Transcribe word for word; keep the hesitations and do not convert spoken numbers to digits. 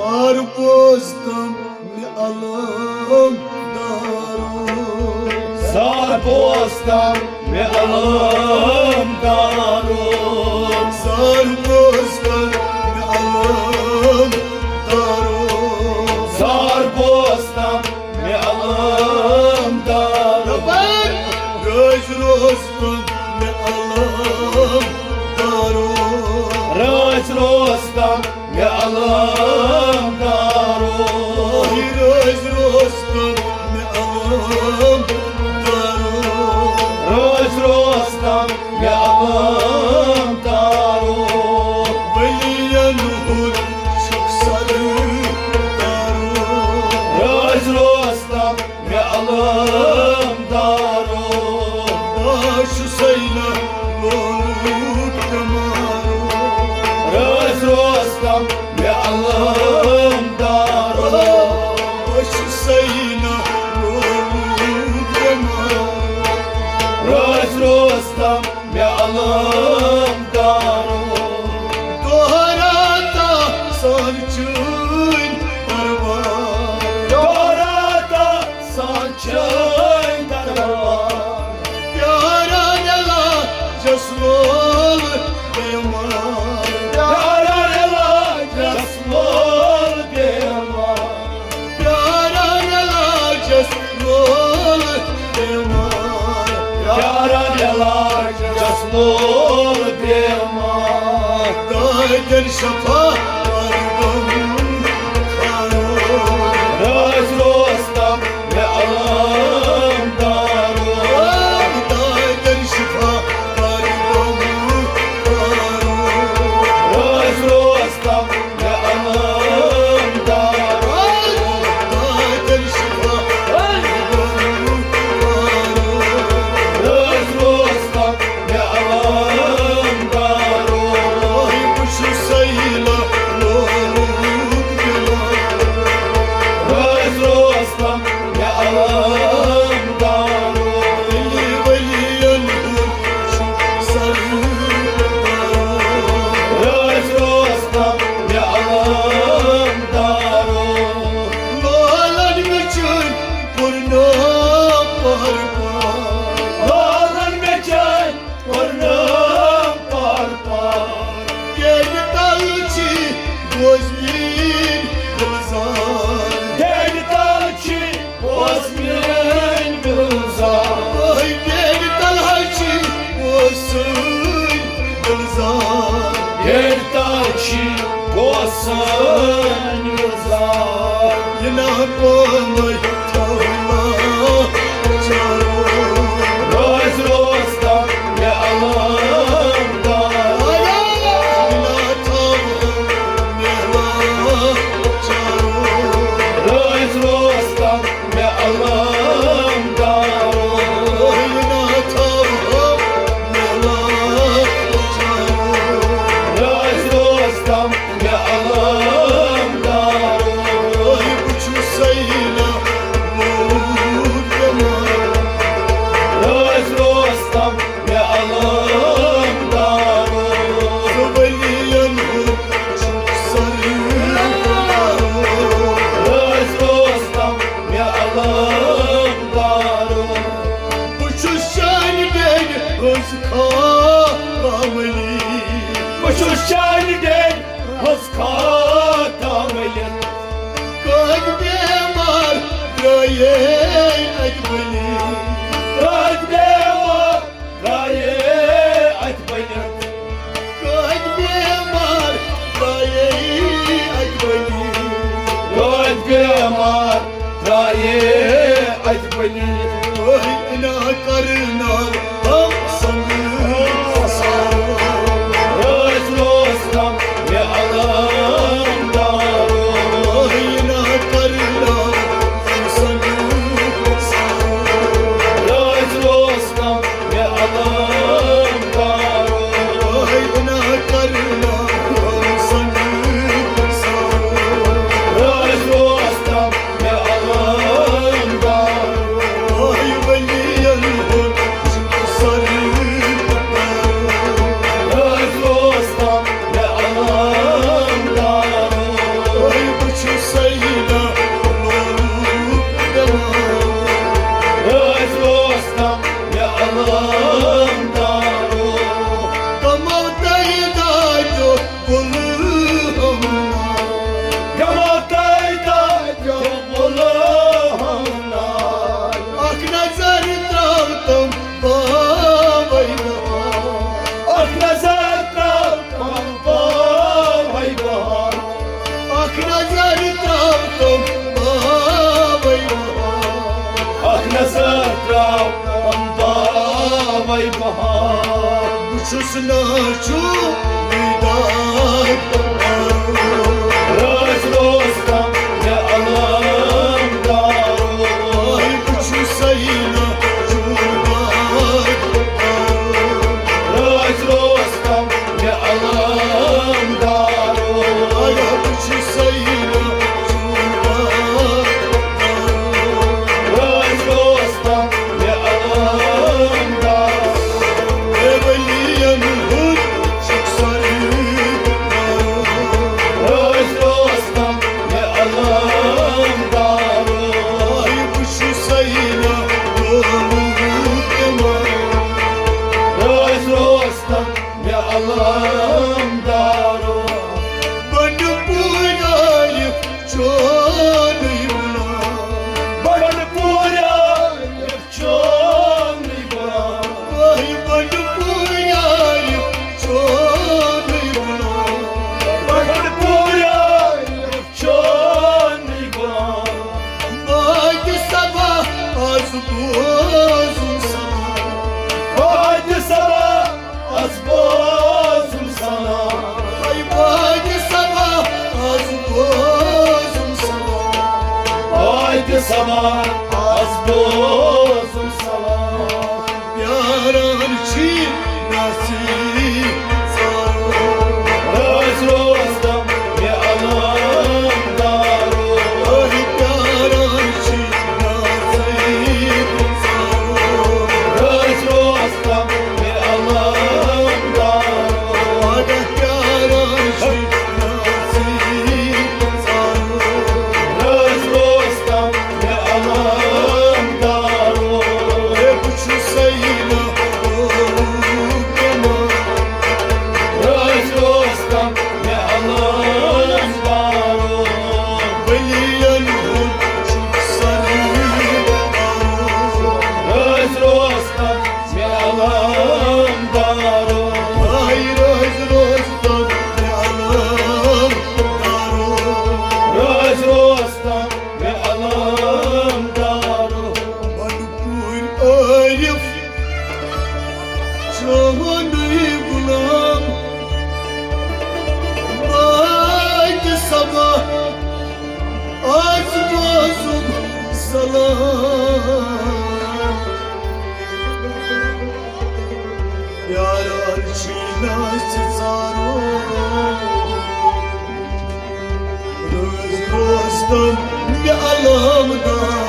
سر بوزتم مےٚ علم دارو۔ سر بوزتم مےٚ علم دارو۔ سر بوزتم مےٚ علم دارو۔ سر بوزتم مےٚ علم دارو۔ رٲضۍ روزتم مےٚ علم دارو۔ رٲضۍ روزتم مےٚ علم دارو۔ رٲضۍ روزتم مےٚ علم دارو۔ رٲضۍ روزتم مےٚ علم دارو۔ ؤلین ہُنٛد چھُکھ سردارو۔ رٲضۍ روزتم مےٚ علم دارو۔ بہٕ چھُسَے نہ لولُک بٮ۪مارو۔ رٲضۍ روزتم مےٚ علم دارو۔ بہٕ چھُسَے نہ لولُک بٮ۪مارو۔ رٲضۍ روزتم مےٚ علم دارو۔ دۄہراتا سان چٲنۍ دربار۔ دۄہراتا سان چٲنۍ دربار۔ پیاران علاجس لول بیمار۔ پیاران علاجس لول بیمار۔ پیاران علاجس لول بیمار۔ پیاران علاجس لول بیمار۔ دادٮ۪ن شفا کر بنُن خانو۔ رٲضۍ روزتم مےٚ علم دارو۔ دادٮ۪ن شفا کر بنُن خانو۔ رٲضۍ روزتم مےٚ علم دارو۔ دادٮ۪ن شفا کر بنُن خانو۔ رٲضۍ روزتم مےٚ علم دارو۔ بہٕ چھُسَے نہ لولُک بٮ۪مار۔ رٲضۍ روزتم مےٚ علم دارو۔ ؤلی ؤلین ہُنٛد چھُکھ سردارو۔ رٲضۍ روزتم مےٚ علم دارو۔ لولن مےٚ چٲنۍ پُرنام پہر پار۔ لولن مےٚ چٲنۍ پُرنام پہر پار۔ ڈیڈِ تل چھی بوز میٲنۍ گُلزار۔ ڈیڈِ تل چھی بوز میٲنۍ گُلزار۔ اوے ڈیڈِ تل ہا چھی بوز سٲنۍ گُلزار۔ ڈیڈِ تل چھی بوز سٲنۍ گُلزار۔ یہِ نا پومے تھولا چارو۔ رٲضۍ روزتم مےٚ علم دارو۔ یہِ نا تھولا چارو۔ رٲضۍ روزتم مےٚ علم دارو۔ یہِ نا تھولا چارو۔ رٲضۍ روزتم مےٚ علم دارو۔ بہٕ چھُسَے نہ لولُک بٮ۪مار۔ رٲضۍ روزتم مےٚ علم دارو۔ ژٕ ؤلین ہُنٛد چھُکھ سردارو۔ رٲضۍ روزتم مےٚ علم دارو۔ بہٕ چھُس چانہِ ڈیڈِ ہٕنٛز خاک کاملی۔ بہٕ چھُس چانہِ ڈیڈِ ہٕنٛز خاک کاملی۔ کٔتۍ بٮ۪مار درٛایے اَتہِ بٔنِتھ۔ کٔتۍ بٮ۪مار درٛایے اَتہِ بٔنِتھ۔ کٔتۍ بٮ۪مار درٛایے اَتہِ بٔنِتھ۔ کٔتۍ بٮ۪مار درٛایے اَتہِ بٔنِتھ۔ اوے انا کرنا ہم سنگ سارو۔ رٲضۍ روزتم مےٚ علم دارو۔ اوے انا کرنا ہم سنگ سارو۔ رٲضۍ روزتم مےٚ علم دارو۔ اوے انا کرنا ہم سنگ سارو۔ رٲضۍ روزتم مےٚ علم دارو۔ اوے ؤلین ہُنٛد چھُکھ زہراو تم باوے بہار۔ بہٕ چھُس ناچُن دار۔ رٲژ روز تم مےٚ علم دارو۔ بہٕ چھُسے ناچُن دار۔ رٲژ روز تم مےٚ علم دارو۔ بہٕ چھُسے ناچُن دار۔ رٲژ روز تم مےٚ علم دارو۔ اے ؤلین ہُنٛد چھُکھ سرٕے دارو۔ رٲژ روز تم مےٚ علم دارو۔ بہٕ چھُسے ناچُن دار۔ رٲژ روز تم مےٚ علم دارو۔ بنڈٕ پوٗرۍ عارف چونُے غلام۔ بنڈٕ پوٗرۍ عارف چونُے غلام۔ وای بنڈٕ پوٗرۍ عارف چونُے غلام۔ بنڈٕ پوٗرۍ عارف چونُے غلام۔ بہٕ تہِ صبا آز بوزُم سلام۔ بہٕ تہِ صبا آز بوزُم سلام۔ ہاے بہٕ تہِ صبا آز بوزُم سلام۔ بہٕ تہِ صبا آز بوزُم سلام۔ پیاران چھی نصیب ژارو۔ رٲژ روز تم مےٚ علم دارو۔ أہۍ پیاران چھی نصیب ژارو۔ رٲژ روز تم مےٚ علم دارو۔ اَدٕ پیاران چھی نصیب ژارو۔ رٲژ روز تم مےٚ علم دارو۔ ہے بہٕ چھُسے ناچُن دار۔ رٲژ روز تم مےٚ علم دارو۔ ؤلین ہُنٛد چھُکھ سرٕے دارو۔ رٲژ روز تم مےٚ علم دارو۔ ہاے رٲژ روز تم مےٚ علم دارو۔ رٲژ روز تم مےٚ علم دارو۔ بنڈٕ پوٗرۍ عارف چونُے غلام۔ بہٕ تہِ صبا آز بوزُم سلام۔ پیاران چھی نصیب ژارو۔ رٲژ روز تم مےٚ علم دار۔